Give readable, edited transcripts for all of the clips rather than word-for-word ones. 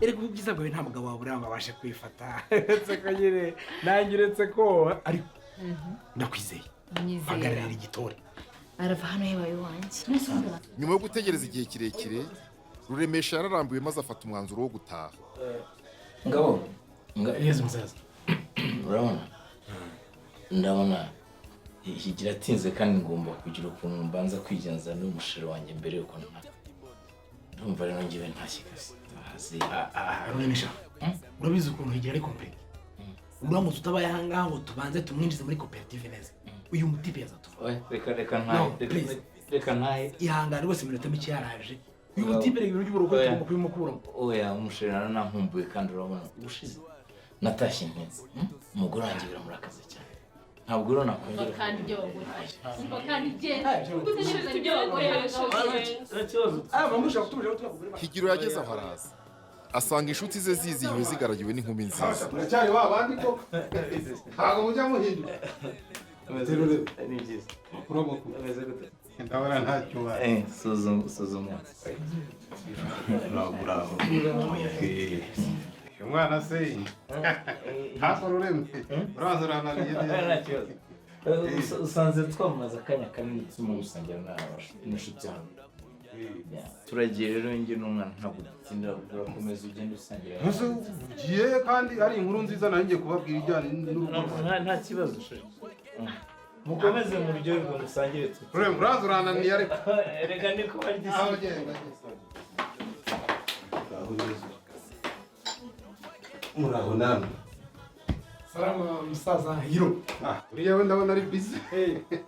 Erega ubwiza bwawe nta mugabo wabura ngo abashe kwifata. Uretse ko nyine nanjye, uretse ko ariko ndakwizeye. Unyizera. Hagararira igitore. Arava hano yabaye iwanjye. Nyuma yo gutegereza igihe kirekire, Ruremesha yararambiwe maze afata umwanzuro wo gutaha. Ngabo. Yezu musaza. Urabona, ndabona Higira atinze kandi ngomba kugira ukuntu mbanza kwigenza n'umusheri wanjye mbere yuko nta. Ndumva rero ngewe ntashye kazi hazi. Ruremesha, urabizi ukuntu Higira ari compliqué. Uramutse utabaye ahangaha ngo tubanze tumwinjize muri koperative neza, uyu mutipe yazatuva. Oya, reka, reka ntahe. No, please. Reka ntahe. Ihangane rwose, iminota mike yaraje. Uyu mutipe reka, ibintu by'uburogo Oya. tugomba kubimukuramo. Oya, umusheri naranamkumbuye kandi urabona ubushize natashye ntinze. Umugore wanjye biramurakaza cyane, ntabwo rero nakongera. Kandi ibyo bagura, umva kandi genda utekereza ibyo bakoresha. Nta kibazo. Ah, mama, ushaka kutubwira ko tubagore. Higiro yageze aho araza asanga inshuti ze zizihiwe, zigaragiwe n'inkumi nziza. Muracyari wa bandi koko, ntabwo mujya muhinduka. Ni byiza. Makuru, amakuru? Ameze gute? Ndabona ntacyo ubaye. Suzuma, suzuma. Uraho, uraho. Uyu mwana se ntabwo ruremye, uraza urananiye Nta neza. kibazo. Usanze twamaze akanya kanini turimo gusangira n'inshuti hano. Yeah. Turagiye rero njye n'umwana, ntabwo dutinda, urakomeza ugende usangira. Ese ugiye kandi ari inkuru nziza nari ngiye kubabwira ijyanye n'urugo rwawe? Nta kibazo sheri. Mukomeze muryoherwe, musangire twe. Ruremye, uraza urananiye ariko. Reka niko barya. Aho ugenda. Uraho neza, muraho namwe. Salama musaza Hiro. Ah, uriya we ndabona ari busy.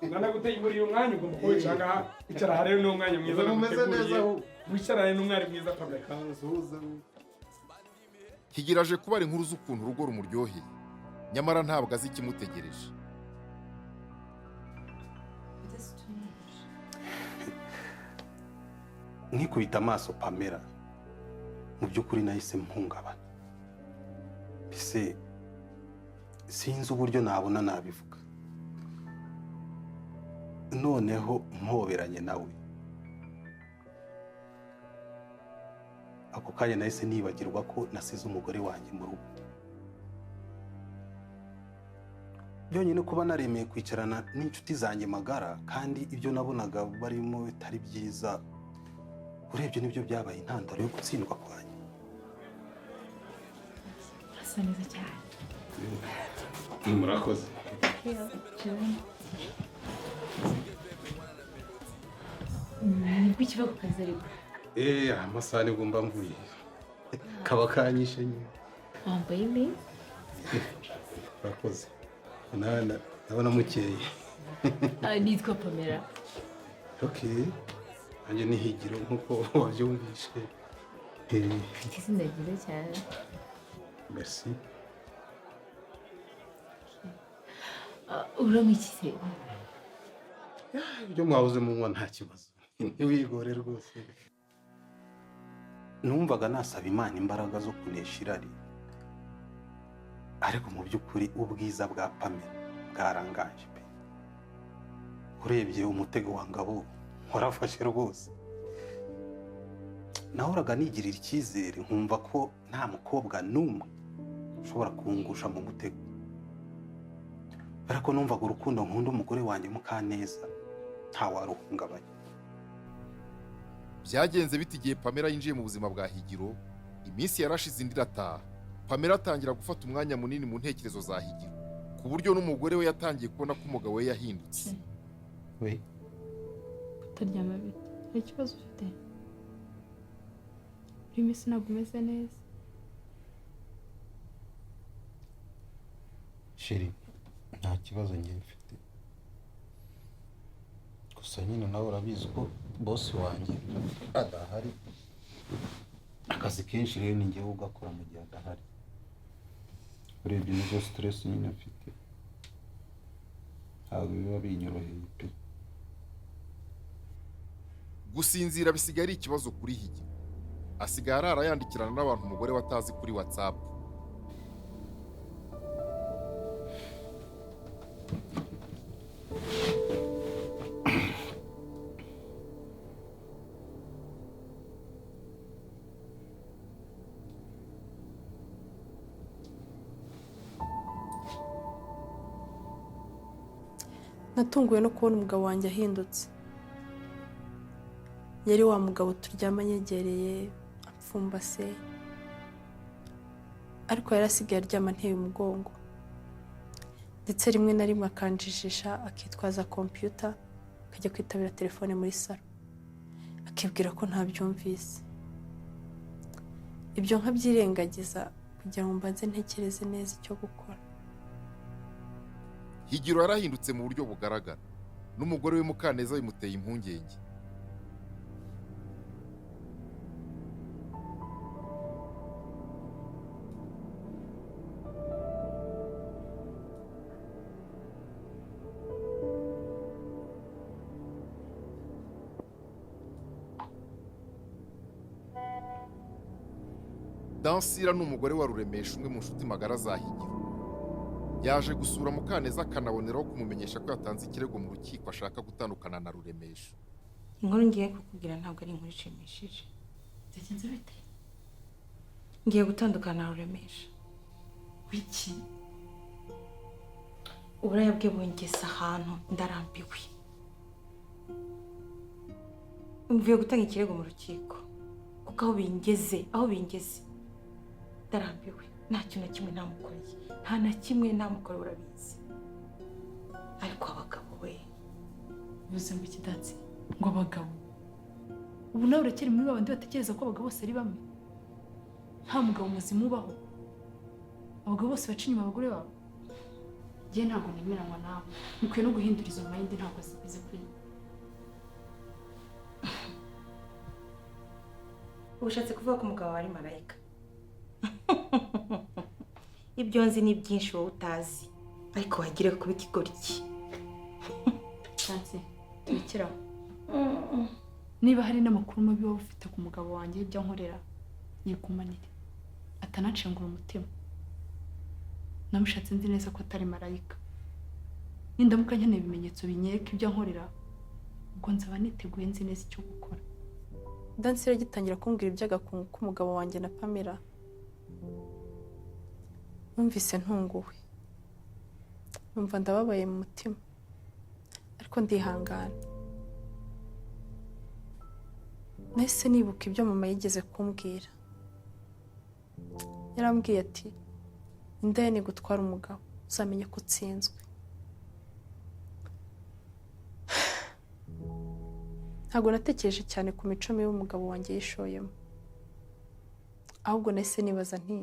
Nanaguteguriye umwanya, ugomba kuba wicara ngaha. Icara aha rero, ni umwanya mwiza. Umeze neza. Naguteguriye. Ahubwo. Wicarane n'umwari mwiza Pamela. Kansuhuza. Higiro aje kubara inkuru z'ukuntu urugo rumuryoheye, nyamara ntabwo azi ikimutegereje. This is too much. Nkikubita amaso Pamela, mu by'ukuri nahise mpungabana. Mbese sinzi uburyo nabona nabivuga. Noneho mpoberanye nawe, ako kanya nahise nibagirwa ko nasize umugore wanjye mu rugo. Byonyine kuba naremeye kwicarana n'inshuti zanjye magara kandi ibyo nabonaga barimo bitari byiza, urebye nibyo byabaye intandaro yo gutsindwa kwanjye. Urasa neza cyane. Murakoze. Nibwo ukiva ku kazi ariko? Eee, amasaha nibwo mba mvuye, kaba kanyishe nyine. Wambaye neza. Murakoze. Nawe ndabona mukeye. Ah, nitwa Pamela. Okay, nanjye ni Higiro nk'uko wabyumvishe. Ufite izina ryiza cyane. Merci. Ah, uranywa iki se? Ibyo mwabuze munywa, nta kibazo, ntiwigore rwose. Numvaga nasaba Imana imbaraga zo kunesha irari, ariko mu by'ukuri ubwiza bwa Pamela bwarangaje pe. Urebye umutego wa Ngabo warafashe rwose. Nahoraga nigirira icyizere, nkumva ko nta mukobwa n'umwe ushobora kungusha mu mutego, ariko numvaga urukundo nkunda umugore wanjye Mukaneza ntawaruhungabanya. Byagenze bite igihe Pamela yinjiye mu buzima bwa Higiro? Iminsi yarashize indi irataha, Pamela atangira gufata umwanya munini mu ntekerezo za Higiro, ku buryo n'umugore we yatangiye kubona ko umugabo we yahindutse. We. Utaryama bite? Hari ikibazo ufite? Muri minsi ntabwo umeze neza. Chérie, nta kibazo ngiye mfite, gusa nyine nawe urabizi ko boss wanjye adahari. Akazi kenshi rero ni njyewe ugakora mu gihe adahari. Urebye nizo stress nyine mfite, ntabwo biba binyoroheye pe. Gusinzira bisigaye ari ikibazo kuri Higiro. Asigaye arara yandikirana n'abantu umugore we atazi kuri WhatsApp. Natunguwe no kubona umugabo wanjye ahindutse. Yari wa mugabo turyama anyegereye, apfumbase, ariko yari asigaye aryama anteye umugongo, ndetse rimwe na rimwe akanjijisha akitwaza kompiyuta akajya kwitabira telefone muri salo, akibwira ko ntabyumvise. Ibyo nkabyirengagiza kugira ngo mbanze ntekereze neza icyo gukora. Higiro yarahindutse mu buryo bugaragara, n'umugore we Mukaneza bimuteye impungenge. Dansira ni umugore wa Ruremesha, umwe mu nshuti magara za Higiro. Yaje gusura Mukaneza akanaboneraho kumumenyesha ko yatanze ikirego mu rukiko ashaka gutandukana na Ruremesha. Inkuru ngiye kukubwira ntabwo ari inkuru ishimishije. Byagenze bite? Ngiye gutandukana na Ruremesha. Wiki? Uburaya bwe bungeze ahantu ndarambiwe. Mvuye gutanga ikirego mu rukiko kuko aho bingeze ndarambiwe. Nta kintu na kimwe namukoreye, nta na kimwe namukoreye, urabizi. Ariko abagabo we bivuze ngo ikidatsi ngo abagabo ubu nawe urakiri muri babandi batekereza ko abagabo bose ari bamwe. Nta mugabo muzima ubaho, abagabo bose baca inyuma abagore babo. Njye ntabwo nemeranywa nawe, mukwiye no guhindura izo mayindi, ntabwo zikwiye. Ubushatse kuvuga ko umugabo ari marayika? Ibyo nzi ni byinshi wowe utazi, ariko wagire kuba ikigoryi. Chance, tubikiraho. Niba hari n'amakuru mabi waba ufite ku mugabo wanjye ibyo ankorera, yigumanire atanacengura umutima. Namushatse nzi neza ko atari marayika. Nindamuka nkeneye ibimenyetso binyereka ibyo ankorera, ubwo nzaba niteguye nzi neza icyo gukora. Dansira agitangira kumbwira iby'agakungu k'umugabo wanjye na Pamela, numvise ntunguwe, numva ndababaye mu mutima, ariko ndihangana. Nahise nibuka ibyo mama yigeze kumbwira. Yarambwiye ati indaya ni gutwara umugabo, uzamenye ko utsinzwe. Ntabwo natekereje cyane ku mico mibi umugabo wanjye yishoyemo, ahubwo nahise nibaza nti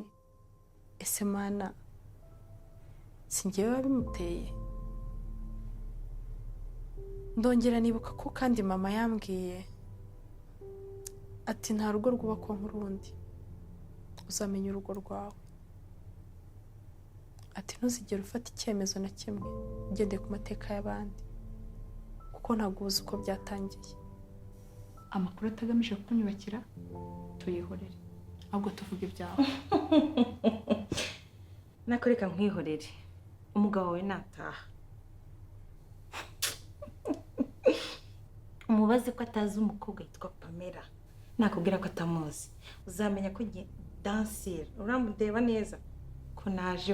ese Mana, si njyewe wabimuteye? Ndongera nibuka ko kandi mama yambwiye ati nta rugo rwubakwa nk'urundi, uzamenya urugo rwawe. Ati ntuzigere ufata icyemezo na kimwe ugendeye ku mateka y'abandi, kuko ntabwo uzi uko byatangiye. Amakuru atagamije kunyubakira tuyihorere, ahubwo tuvuge ibyawe. Nakoreka nkwihorere, umugabo wawe nataha umubaze ko atazi umukobwa yitwa Pamela. Nakubwira ko atamuzi, uzamenya ko Dansira uramudeba neza ko naje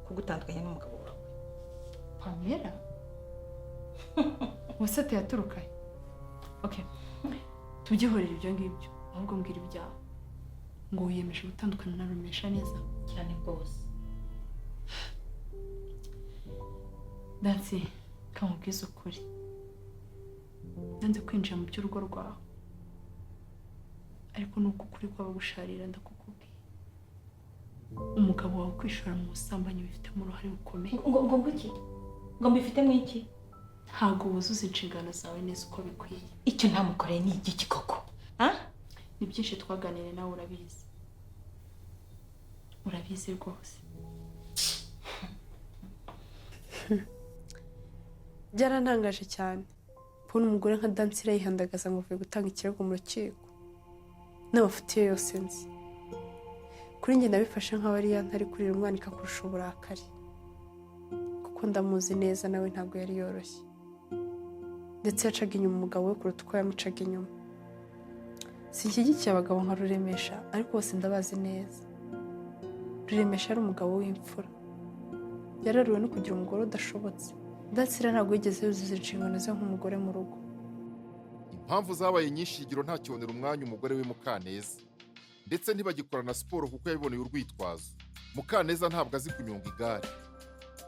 kugutandukanya n'umugabo wawe. Pamela? Ubuse yaturukaye? Okay, tubyihorere ibyo ngibyo, ahubwo mbwira ibyawe. Ngo wiyemeje gutandukana na Ruremesha neza? Cyane rwose. Dansi, kamubwize ukuri, nanze kwinjira mu by'urugo rwawe, ariko nuko ukuri kwaba gusharira ndakukubwiye. Umugabo wawe kwishora mu busambanyi bifitemo uruhare rukomeye. Ngo iki? Ngo mbifitemo iki? Ntabwo wuzuza inshingano zawe neza uko bikwiye. Icyo ntamukoreye ni igiki koko? Ni byinshi twaganiriye nawe, urabizi. Urabizi rwose. Byarantangaje cyane kubona umugore nka Dansira yihandagaza ngo avuye gutanga ikirego mu rukiko n'amafuti ye yose nzi. Kuri njye nabifashe nk'abariya ntari kurira umwana ikakurusha uburakari, kuko ndamuzi neza nawe ntabwo yari yoroshye, ndetse yacaga inyuma umugabo we kuruta uko yamucaga inyuma. Sinshyigikiye abagabo nka Ruremesha, ariko bose ndabazi neza. Ruremesha yari umugabo w'imfura, yararuwe no kugira umugore udashobotse, Dansira ntabwo yigeze yuzuza inshingano ze nk'umugore mu rugo. Impamvu zabaye nyinshi, Higiro ntakibonera umwanya umugore we Mukaneza, ndetse ntibagikorana siporo kuko yabiboneye urwitwazo. Mukaneza ntabwo azi kunyonga igare.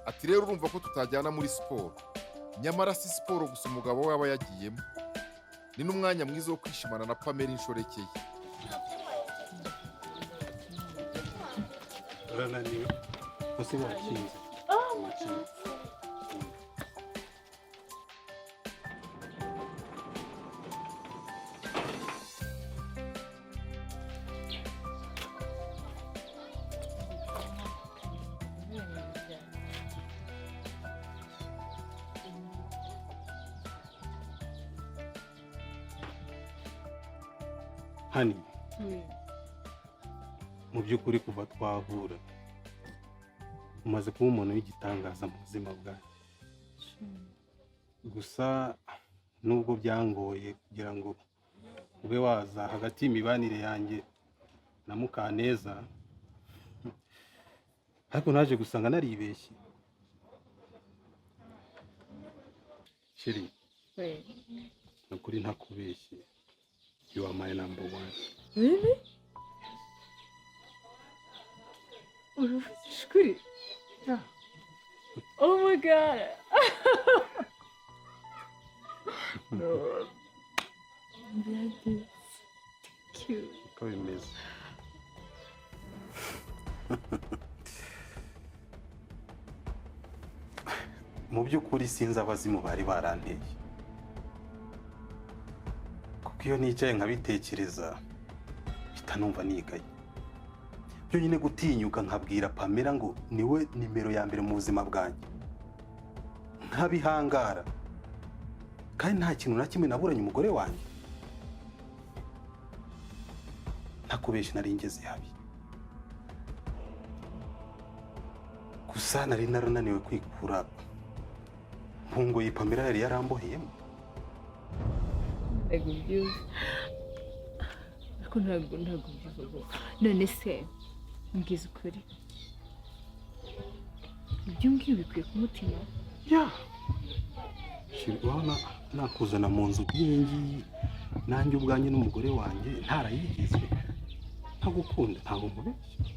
Ati rero urumva ko tutajyana muri siporo. Nyamara si siporo gusa umugabo we aba yagiyemo, ni n'umwanya mwiza wo kwishimana na Pamela inshoreke ye. Urananiwe bose bakinze. Hani, mu by'ukuri kuva twahura umaze kuba umuntu w'igitangaza mu buzima bwanjye. Gusa nubwo byangoye kugira ngo ube waza hagati y'imibanire yanjye na Mukaneza, ariko naje gusanga naribeshye. Chérie, ni ukuri ntakubeshye, you are my number one. Really? Uravuze ukuri? Oh my God. No. That is cute. Uko bimeze. Mu by'ukuri sinzi abazimu bari baranteye, kuko iyo nicaye nkabitekereza mpita numva nigaye. Byonyine gutinyuka nkabwira Pamela ngo niwe nimero ya mbere mu buzima bwanjye, nkabihangara kandi nta kintu na kimwe naburanye umugore wanjye. Ntakubeshye nari ngeze habi, gusa nari narananiwe kwikura mpungo iyi Pamela yari yaramboheyemo. Ntabwo mbyumva, ariko ntabwo mbyumva. None se mbwiza ukuri, ibyo mbwiye bikwiye ku mutima? Ya urabona nakuzana mu nzu nk'iyi ngiyi nanjye ubwanjye n'umugore wanjye ntarayigeze ntagukunda, ntabwo nkubeshya.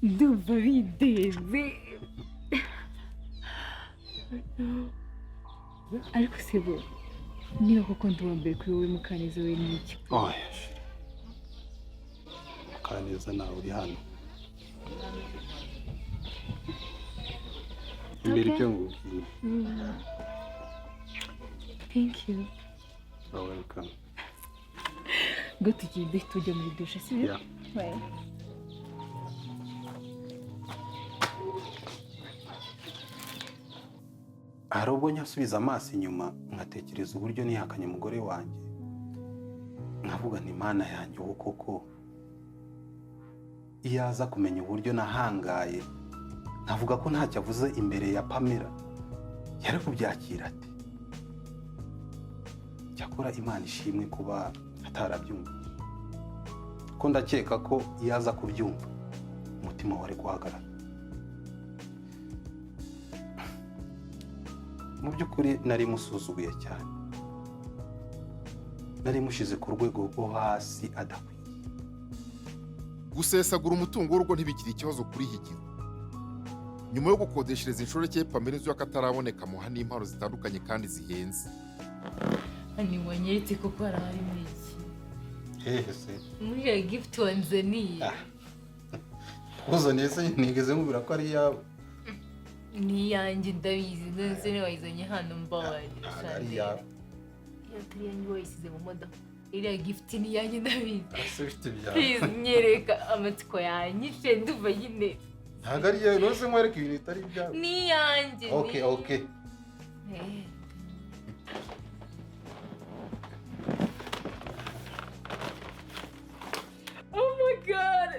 Ndumva bideze. Ariko se bo niba koko ndi uwa mbere kuri wowe Mukaneza we ni iki? Oya Mukaneza nawe uri hano imbere ibyo ngubwiye. Thank you. You're welcome. Ngo tugende tujya muri dushe, si byo? Yeah. Hari ubwo nyasubiza amaso inyuma nkatekereza uburyo nihakanye umugore wanjye, nkavuga nti Mana yanjye ubu koko iyo aza kumenya uburyo nahangaye nkavuga ko ntacyo avuze imbere ya Pamela yari kubyakira ate? Cyakora Imana ishimwe kuba atarabyumva, ko ndakeka ko iyo aza kubyumva umutima wari guhagarara. Mu by'ukuri nari musuzuguye cyane, nari mushize ku rwego rwo hasi adakwiye. Gusesagura umutungo w'urugo ntibikiri ikibazo kuri Higiro. Nyuma yo gukodeshereza inshoreke ye Pamela inzu y'akataraboneka, amuha n'impano zitandukanye kandi zihenze. Hani wanyeretse koko harimo iki? Hehe se? Muri ya gift wanzaniye. Uzaniye se nigeze nkubwira ko ari iyawe? Ni iyanjye ndabizi, none se wayizanye hano mbabarira. Ntabwo ari iyawe. Iyo atari iyanjye wayisize mu modoka. Iriya gift ni iyanjye ndabizi. Ese ufite ibyawe? Please nyereka, amatsiko yanyishe ndumva nyine. Ntabwo ari iyawe, none se nkwereke ibintu bitari ibyawe? Ni iyanjye. Okay, okay. Oh my God.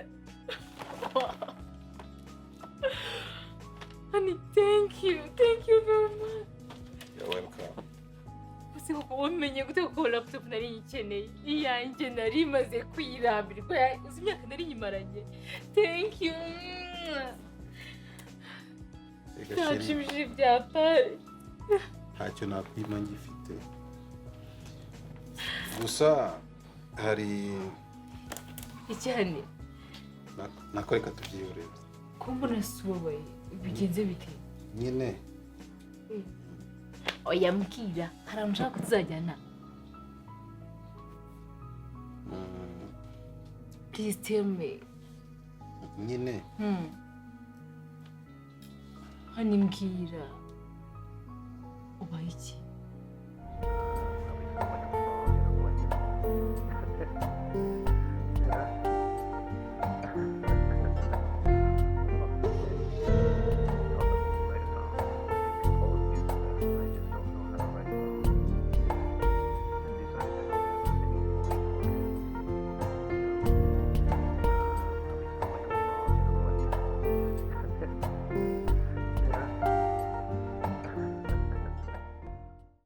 Honey, thank you. Thank you very much. You're welcome. Ese koko Umenye gute ko laptop nari nyikeneye? Iyanjye nari maze kuyirambirwa, uzi imyaka nari nyimaranye. Thank you. Reka chérie, Nshimishije bya pari. Ntacyo nakwima ngifite. Gusa hari Icyane. Nako reka tubyihorere. Ko mbona si ubabaye, bigenze bite? Nyine. Oya, mbwira, hari ahantu ushaka ko tuzajyana? Please tell me. Nyine. Hano, mbwira, ubaye iki?